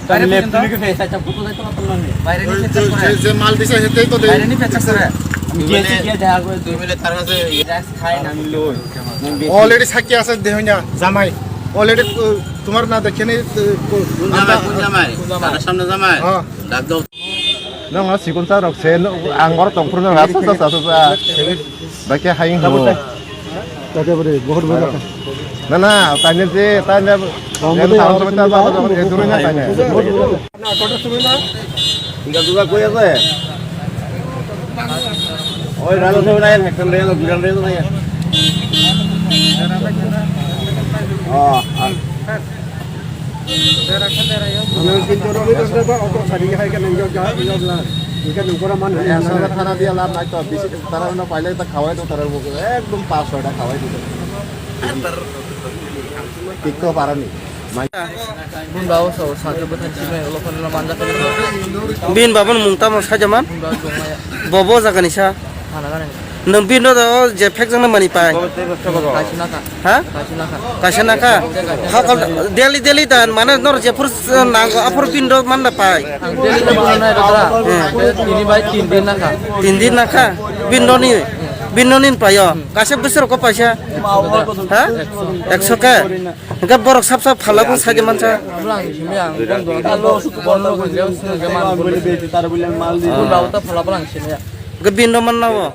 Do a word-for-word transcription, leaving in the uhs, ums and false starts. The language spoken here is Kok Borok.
বাইরে তুমি কি ফেস আচ্ছা, বুঝতে তো পারলাম না। বাইরে নিয়ে ফেস করে। যে, যে মাল দিছে, সেটাই তো দেই। বাইরে নিয়ে ফেস করে। আমি গেছি, গিয়ে দেখা করে। তুমি মিলে তার কাছে। জাস্ট খাই না, আমি লই। Already সাক্ষী আছে, দেহ না, জামাই। Already, আহ, তোমার না দেখে নেই, আহ, কো-, কোন জামাই, আমরা কোন জামাই? কোন জামাই? তার সামনে জামাই? হ্যাঁ। ডাক দাও। Nang no sikon sa rok se, no, ang borok tong phuru no, asa, asa, asa, asa. Ba khe hayung hino. Tata bwrwi, bohor bwrwi. Na, na, taine je, taine, Kong em, bwrwi, taun aro sumita, sumita, bata, bata, aro e, durui na, taine. Bohor bwrwi. Hinga duga koi ase? Oi, ralo se na, ekdom ralo, biral ralo na. Oh, ah. Ano, kintu no, no, no, no, auto sari hai ka nang jog ja, jog la. Ika nung kora man hai. Asal thana dia lab nai to, bisi thana no paile ta khawai to thara bo, ekdom pas hoy ta khawai to. Tik to parani. Bun babu so, sa ke buthan chimai, ulo phone lo manja kali. Bin babun mung tamo sajaman? Bun babu jong maya. Bobo jaga ni sa. Thana gani. Nwng bini no je phek jakna mani pai. Kaisa nakha. Ha? Kaisa nakha. Kaisa nakha. Hakal daily, daily dan mane nor je phur nango aphur bini no manna pai. Ang daily no manna nai rwkra. Hmm. Tini bai tin din nakha. Tin din nakha. Bini no ni, bini no ni paio. Kaisa bwswk ko paisa. Ha? Ekso ka. Hingke borok sap sap phalabung saidi mansa. Abla ang simi ang bondo. Bondo hingke sini ke man. Bun babu ta phalabla ang simi. Hingke bini no manna o.